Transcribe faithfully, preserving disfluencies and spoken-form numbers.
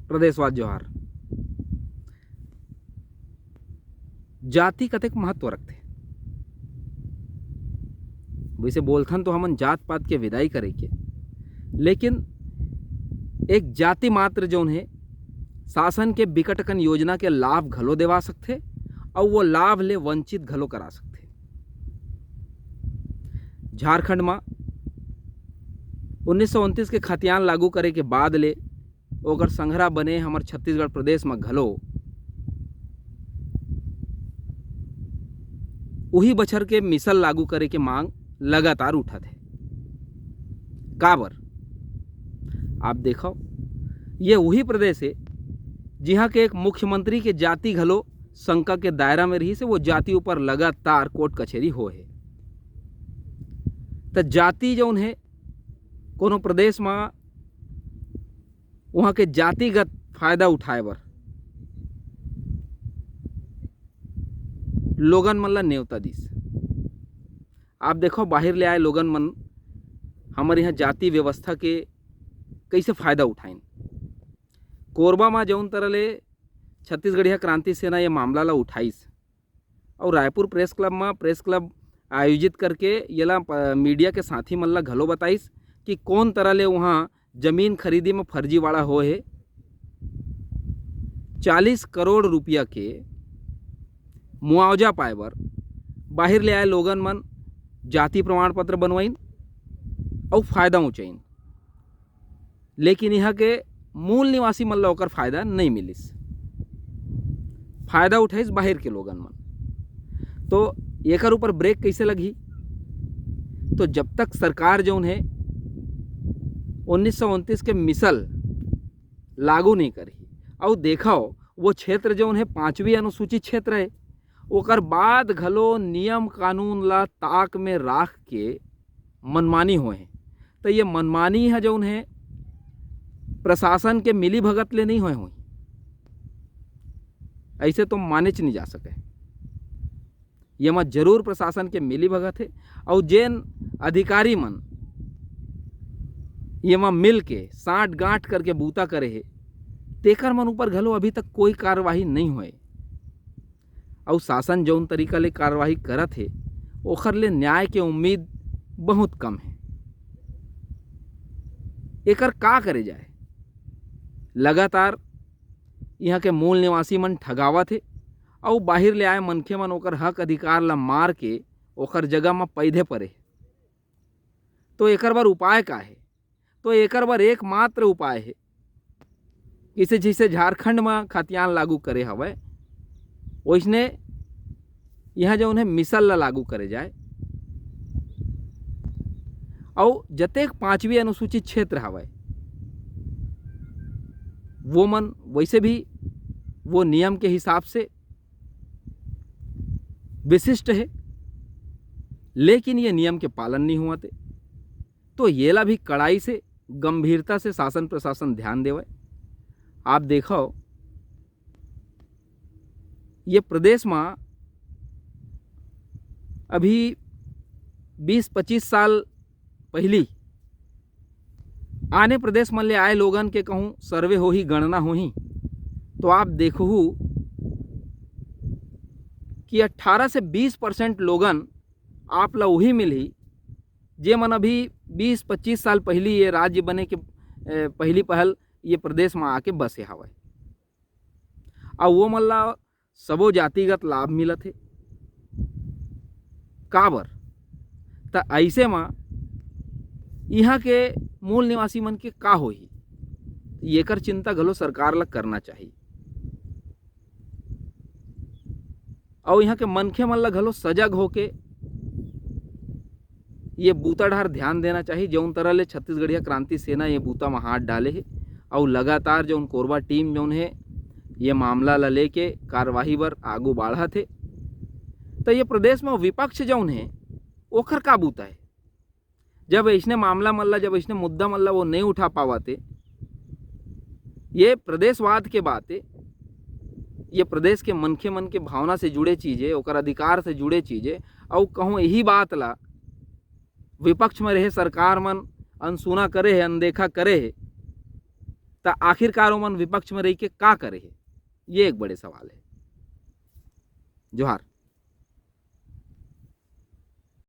प्रदेशवाद जोहार। जाति कतेक महत्व रखथे? वैसे बोलथन तो हमन जात पात के विदाई करे के, लेकिन एक जाति मात्र जौन हे, शासन के बिकट अकन योजना के लाभ घलो देवा सकथे, अउ वो लाभ ले वंचित घलो करा सकथे। झारखंड म उन्नीस सौ उनतीस के खतियान लागू करे के बाद ले ओकर संघरा बने हमर छत्तीसगढ़ प्रदेश म घलो उही बछर के मिसल लागू करे के मांग लगातार उठत हे। काबर? आप देखव, ये उही प्रदेश हे, जिहां के एक मुख्यमंत्री के जाति घलो शंका के दायरा में रहिस हे, वो जाति ऊपर लगातार कोर्ट कचेरी होए हे। त जाति जौन हे, कोनो प्रदेश म उहाँ के जातिगत फायदा उठाए बर लोगन मन ला नेवता दिस। आप देखव, बाहिर ले आए लोगन मन हमर इहाँ जाति व्यवस्था के कइसे फायदा उठाइन। कोरबा म जउन तरह ले छत्तीसगढ़िया क्रांति सेना ये मामला ला उठाइस, अउ रायपुर प्रेस क्लब म प्रेस क्लब आयोजित करके येला प-, मीडिया के साथी मन ला घलो बताइस कि कोन तरह ले उहाँ जमीन खरीदी म फर्जीवाड़ा होए हे। चालीस करोड़ रुपया के मुआवजा पाए बर बाहिर ले आए लोगन मन जाति प्रमाण पत्र बनवाइन अउ फायदा उचइन, लेकिन इहाँ के मूल निवासी मन ला ओकर फायदा नइ मिलिस। फायदा उठाइस बाहिर के लोगन मन। तो एकर ऊपर ब्रेक कइसे लगही? तो जब तक सरकार जउन हे उन्नीस सौ उनतीस के मिसल लागू नइ करही, अउ देखव, वो क्षेत्र जउन हे पांचवी अनुसूचित क्षेत्र हे, ओकर बाद घलो नियम कानून ला ताक में राख के मनमानी होए हे। त ये मनमानी ह जउन हे प्रशासन के मिली भगत ले नइ होए होही, अइसे तो मानेच नइ जा सके। येमा जरूर प्रशासन के मिली भगत हे, अउ जेन अधिकारी मन येमा मिल के सांठ गांठ करके बूता करे हे, तेकर मन ऊपर घलो अभी तक कोई कार्यवाही नइ होए। अउ शासन जउन तरीका ले कार्यवाही करत हे, ओखर ले न्याय के उम्मीद बहुत कम हे। एकर का करे जाए? लगातार इहाँ के मूल निवासी मन ठगावत हे, अउ बाहिर ले आए मनखे मन ओकर हक अधिकार ला मार के ओकर जगह म पैदे परे हे। तो एकर बर उपाय का हे? तो एकर बर एकमात्र उपाय हे, जइसे, जइसे झारखंड म खतियान लागू करे हवय, ओइसने इहाँ जउन हे मिसल ला लागू करे जाए, अउ जतेक पांचवी अनुसूचित क्षेत्र हवय, वो मन वैसे भी वो नियम के हिसाब से विशिष्ट हे, लेकिन ये नियम के पालन नइ होवत हे। तो येला भी कड़ाई से, गंभीरता से शासन प्रशासन ध्यान देवय। आप देखव, ये प्रदेश म अभी बीस पच्चीस साल पहिली आने प्रदेश मन ले आए लोगन के कहूँ सर्वे होही, गणना होही, तो आप देखहू कि अट्ठारह से बीस परसेंट लोगन आप ला उही मिलही, जे मन अभी बीस पच्चीस साल पहिली ये राज्य बने के, ए, पहिली पहल ये प्रदेश म आके बसे हवय। अउ वो मन ला सबो जातिगत लाभ मिलत हे। काबर? त अइसे म इहाँ के मूल निवासी मन के का होही? येकर चिंता घलो सरकार ला करना चाही। अउ इहाँ के मनखे मन ला घलो सजग होके ये बूता डहर ध्यान देना चाही, जउन तरह ले छत्तीसगढ़िया क्रांति सेना ये बूता म हाथ डाले हे, अउ लगातार जउन कोरबा टीम जउन हे, ये मामला ला लेके कार्यवाही बर आगू बाढ़त हे। त ये प्रदेश म विपक्ष जउन हे, ओकर का बूता हे? जब अइसने मामला मन ला, जब अइसने मुद्दा मन ला वो नइ उठा पावत हे, ये प्रदेशवाद के बात हे, ये प्रदेश के मनखे मन के भावना से जुड़े चीज हे, ओकर अधिकार से जुड़े चीज हे। अउ कहूँ यही बात ला विपक्ष में रहे सरकार मन अनसुना करे हे, अनदेखा करे हे, त आखिरकार ओमन विपक्ष में रहिके का करे हे? ये एक बड़े सवाल हे। जोहार।